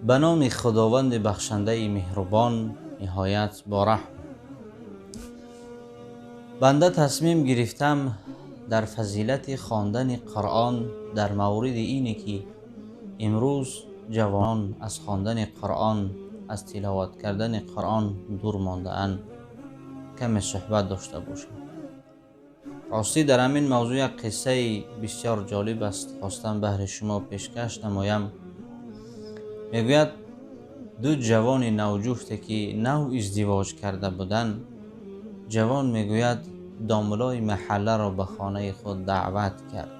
Ба номи Худованди бахшандаи меҳрубон, ниҳоят бораҳм. Банда тасмим гирифтам дар фазилати хондани Қуръон, дар мавриди ине ки имрӯз ҷавонон аз хондани Қуръон, аз тиловат кардани Қуръон дур мондаанд, каме суҳбат дошта бошем. Ростӣ дар ҳамин мавзӯъ як қиссаи бисёр ҷолиб аст, хостам баҳри шумо пешкаш намоям. Мегӯяд, ду ҷавони навҷуфте ки нав издивоҷ карда буданд, ҷавон мегӯяд домлои маҳалларо ба хонаи худ даъват кард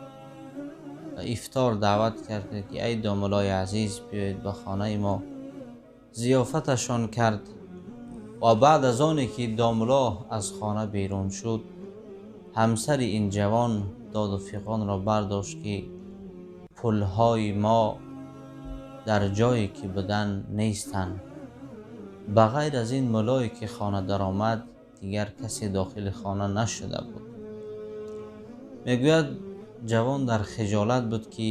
ва ифтор даъват кард ки эй домлои азиз, биёед ба хонаи мо. Зиёфаташон кард ва баъд аз оне ки домло аз хона берун шуд, ҳамсари ин ҷавон доду фиғонро бардошт ки пулҳои мо дар ҷое ки буданд нестанд. Ба ғайр аз ин муллое ки хона даромад, дигар касе дохили хона нашуда буд. Мегӯяд, ҷавон дар хиҷолат буд ки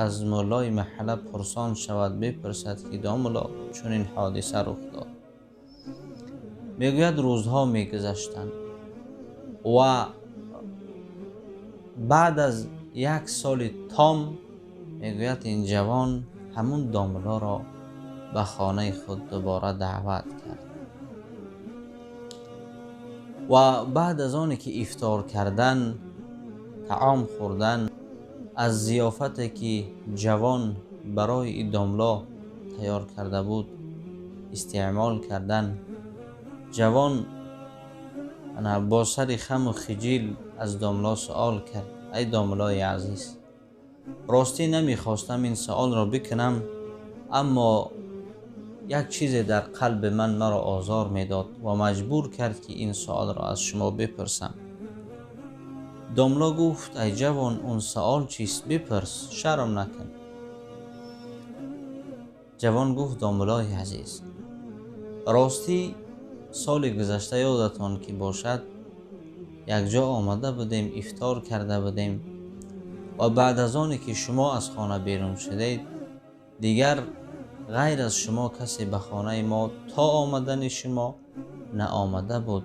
аз муллои маҳалла пурсон шавад, бипурсад ки домулло, чунин ҳодиса рух дод. Мегӯяд, рӯзҳо мегузаштанд ва баъд аз як соли том, мегӯяд, ин ҷавон ҳамун домуллоро ба хонаи худ дубора даъват кард ва баъд аз оне ки ифтор кардан, таом хӯрдан, аз зиёфате ки ҷавон барои ин домло тайёр карда буд истеъмол кардан, ҷавон бо сари хаму хиҷил аз домло суол кард: эй домлои азиз, ростӣ намехостам ин суолро бикунам, аммо як чизе дар қалби ман маро озор медод ва маҷбур кард ки ин суолро аз шумо бипурсам. Домло гуфт: эй ҷавон, он суол чист? Бипурс, шарм накун. Ҷавон гуфт: домлои азиз, ростӣ соли гузашта ёдатон ки бошад, якҷо омада будем, ифтор карда будем ва баъд аз оне ки шумо аз хона берун шудед, дигар ғайр аз шумо касе ба хонаи мо то омадани шумо наомада буд.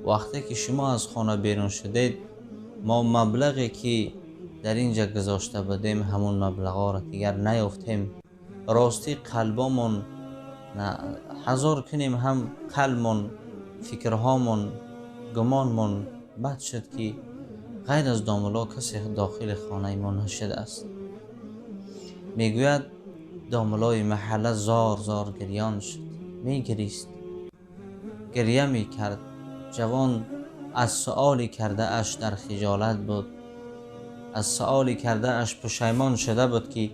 Вақте ки шумо аз хона берун шудед, мо маблағе ки дар ин ҷо гузошта будем, ҳамун маблағҳоро дигар наёфтем. Ростӣ қалбомон ҳазор кунем ҳам қалбмон, фикрҳомон, гумонмон бад шуд ки ғайр аз домулло касе дохили хонаи мо нашудааст. Мегӯяд, домуллои маҳалла зор зор гирён шуд, мегирист, гиря мекард. Ҷавон аз суоли кардааш дар хиҷолат буд, аз суоли кардааш пушаймон шуда буд ки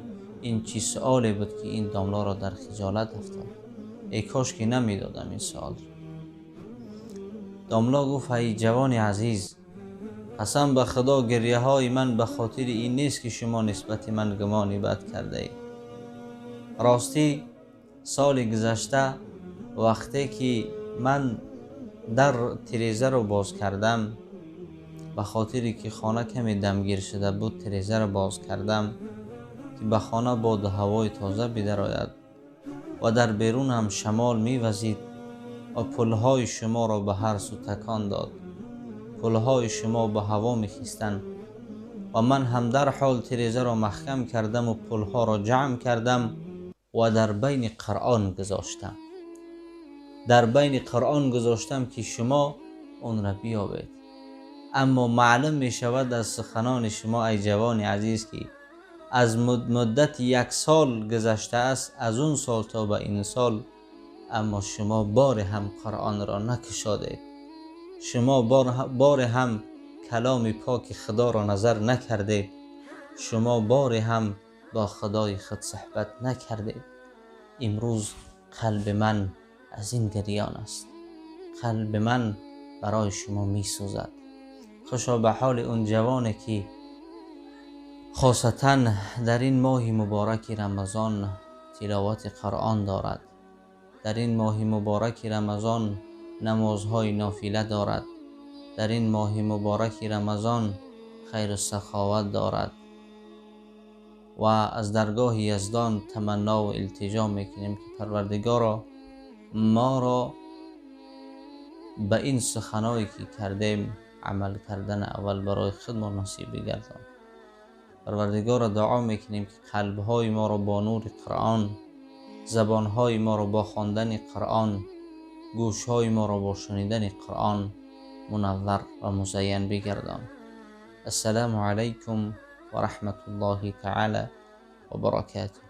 ин чӣ суоле буд ки ин домлоро дар хиҷолат афтод. Эй кош ки намедодам ин суолро. Домло гуфт: эй ҷавони азиз, қасам ба Худо, гиряҳои ман ба хотири ин нест ки шумо нисбати ман гумони бад кардаед. Ростӣ соли гузашта вақте ки ман дар тирезаро боз кардам, ба хотире ки хона каме дамгир шуда буд, тирезаро боз кардам ки ба хона боду ҳавои тоза бидарояд ва дар берун ҳам шамол мевазид ва пулҳои шуморо ба ҳар су такон дод. Пулҳои шумо ба ҳаво мехистанд ва ман ҳам дарҳол тирезаро маҳкам кардаму пулҳоро ҷамъ кардам ва дар байни Қуръон гузоштам. Дар байни Қуръон гузоштам ки шумо онро биёбед. Аммо маълум мешавад аз суханони шумо, эй ҷавони азиз, ки аз муддати як сол гузаштааст, аз он сол то ба ин сол, аммо шумо боре ҳам Қуръонро накушодед, шумо боре ҳам каломи поки Худоро назар накардед, шумо боре ҳам бо Худои худ суҳбат накардед. Имрӯз қалби ман аз ин гирён аст, қалби ман барои шумо месӯзад. Хушо ба ҳоли он ҷавоне ки хосатан дар ин моҳи мубораки Рамазон тиловати Қуръон дорад, дар ин моҳи мубораки Рамазон намозҳои нофила дорад, дар ин моҳи мубораки Рамазон хайру саховат дорад Ва аз даргоҳи Яздон таманно ва илтиҷо мекунем, ки Парвардигоро, моро ба ин суханое ки кардем амал кардан аввал барои худмон насиб бигардон. Парвардигорро дуо мекунем, ки қалбҳои моро бо нури Қуръон, забонҳои моро бо хондани Қуръон, гӯшҳои моро бо шунидани Қуръон мунаввар ва музайян бигардон. Ассалому алайкум ва раҳматуллоҳи таъала ва баракатуҳ.